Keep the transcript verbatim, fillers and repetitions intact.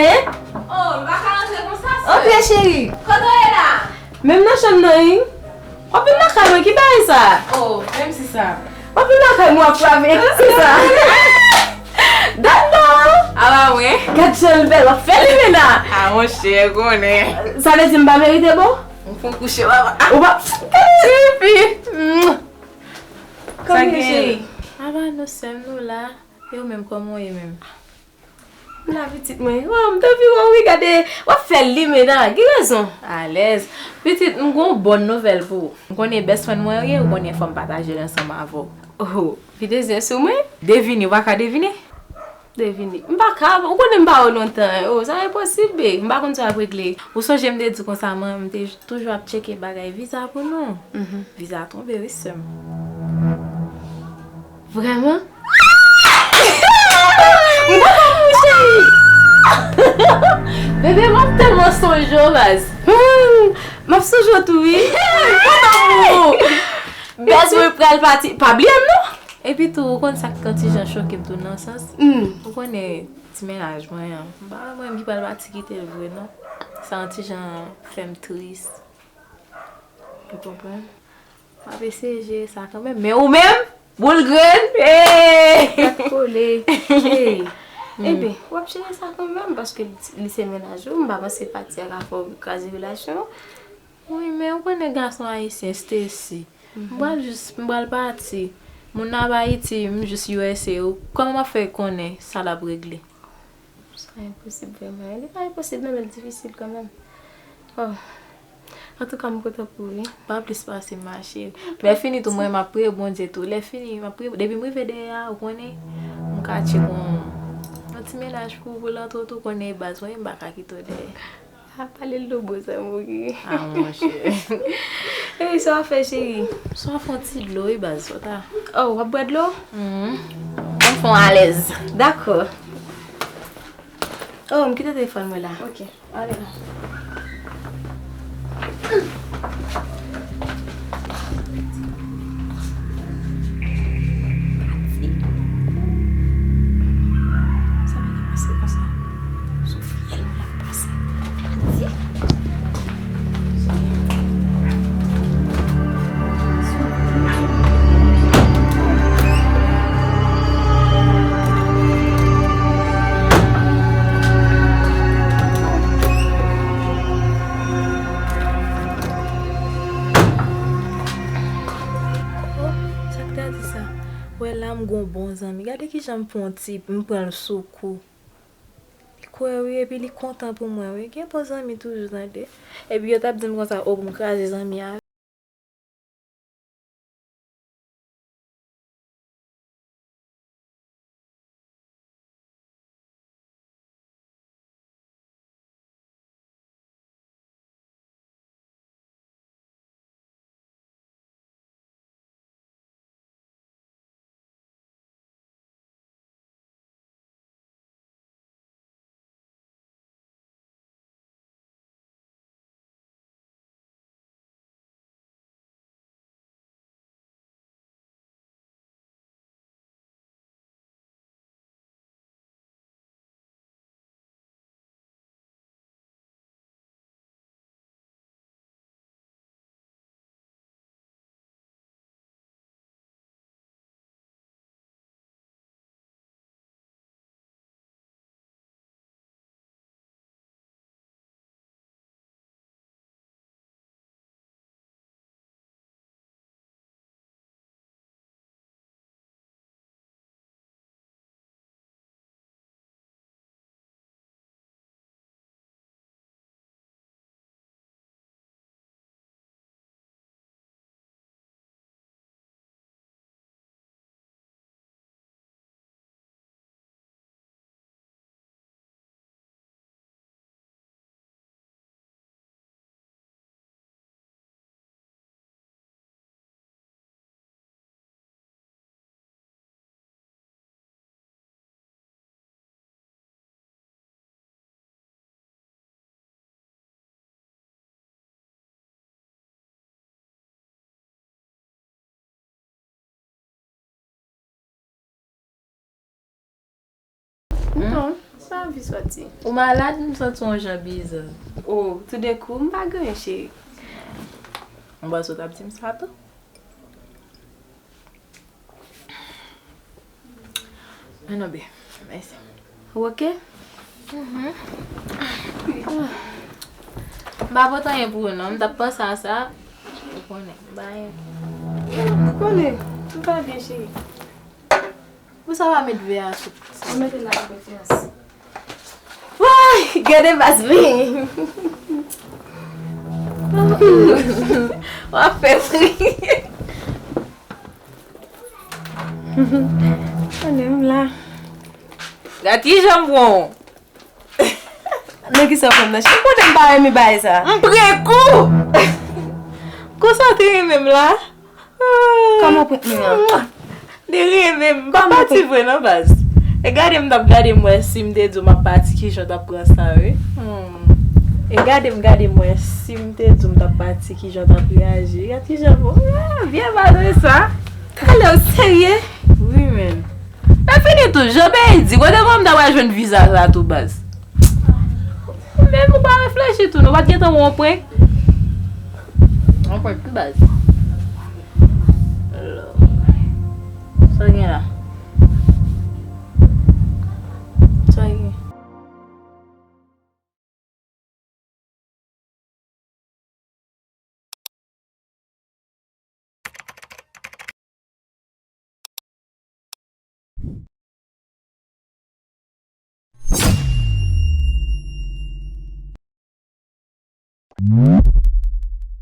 Hein? Oh, nou pa ka rantre konsa, sè. Antre, cheri. Kote w ye la? Menm nan chanm nan, wi. W ap vin lakay mwen, ki bagay sa? Oh, menm si sa. W ap vin lakay mwen, w ap frape, ki sa? Dat non. A pa mwen. Gad jan l bèl, w ap fè limena. A, monchè, konnen. Sa vle di m pa merite bon? M fon kouche, papa. Ou pa. Tifi. Sa gen, cheri? A pa nou sèm nou la. E ou menm, kòman w ye menm? M la, pitit mwen. Oh, m t anvi wè w, wi, gade. W ap fè limena, gen rezon. Alèz. Pitit, m gon bòn nouvèl pou ou. M konnen best friend mwen ou ye, ou konnen fò m pataje l ansanm avè w. Oh, pi dezyen sou mwen? Devine, ou pa ka devine? Devine. M pa ka, ou konnen m pa wè w lontan. Oh, sa enposib, babe. M pa konn sa w ap regle. Ou sonje m te di konsa, mwen, m te toujou ap tcheke bagay viza pou nou. Viza tonbe, wi, sè m. Vrèman? M kontan pou ou, cheri. Bebe, m ap tèlman sonje w, baz. Hmm, m ap sonje w tou, wi. M kontan pou ou. Bèz mwen pral pati. Pa bliye m, non. Epi tou, ou konn sa k yon ti jan choke m tou nan sans. Hmm. Ou konnen ti mennaj mwen an. M pa wè mwen menm ki pral pati kite l vre, non. Sa yon ti jan fè m tris. Ou konprann? M ap eseye jere sa kanmenm. Men ou menm, boul grenn, hey! Gad kole. Hey! Ebyen, w ap jere sa kanmenm, paske li, li se mennaj ou, m pa panse pati a ka fè w kraze relasyon. Wi, men ou konnen gason ayisyen, Stacy. M pral jis, m pral pati. Moun nan ap Ayiti, m jis U S A. Ou, kòman m ap fè konnen sa l ap regle? Sa enposib vrèman. Li pa enposib, non, men l difisil kanmenm. Oh. Antouka, m kontan pou ou, wi. Pa plis pase m, ma chérie. Lè fini tou, mwen, m ap priye Bondye tou. Lè fini, m ap priye. Depi m rive dèyè a, ou konnen, m ka tcheke yon, yon ti mennaj pou, pou l antre tou, konnen baz mwen, m pa ka kite w dèyè. A, pale l doubo sa, m okipe. A, monchè. Epi, sa w ap fè, cheri? Sa w ap fè yon ti dlo, wi, baz, sa w ta. Oh, w ap bwè dlo? Mhm. Ban m fè w alèz. Dakò. Oh, m kite telefòn mwen la. Ok, ale la. Sa pa ka pase konsa. Sou fyèl mwen l ap pase. Oh, sa k ta di sa? Wè la, m gon bon zanmi. Gade kijan m fè yon ti, m pran l sou kou. Li kwè wi, epi li kontan pou mwen wi. Gen bon zanmi toujou, tande. Epi yo t ap di m konsa, o, pou m kraze zanmi a. Non. Pa anvi sòti. Ou malad, m santi yon jan biza. Oh, toudenkou, m pa gen anyen, cheri. M panse w t ap di m sa tou. Men non, babe. Mèsi. Ou oke? M pa pote anyen pou ou, non. M t ap panse a sa. Ou konnen. M pa anyen. Ou konnen. M pa byen, cheri. Pou sa pa met ve a sou. Ou mete la pou konfyans. Woy, gade baz mwen. W ap fè m ri. Gade m la. Gade ki jan m pran w. Nan ki sa w pran m nan? M konnen m pa renmen bagay sa. M pran kou. Konsa w te renmen m la. Kòman w pran m nan? Li renmen m. M pa pati vre non, baz. E gade m t ap gade m wè si m te di w m ap pati, kijan w t ap pran sa, wi. Hmm. E gade m, gade m wè si m te di w m t ap pati, kijan w t ap reyaji. Gade kijan m, ah, byen baz wi sa. Talè w serye? Wi, men. E fini tou, jan peyi di, kote kòm ta pral jwenn viza sa tou, baz? Menm ou pa reflechi tou, nou pa t gentan wè yon prank. Yon prank tou, baz. Sa gen la?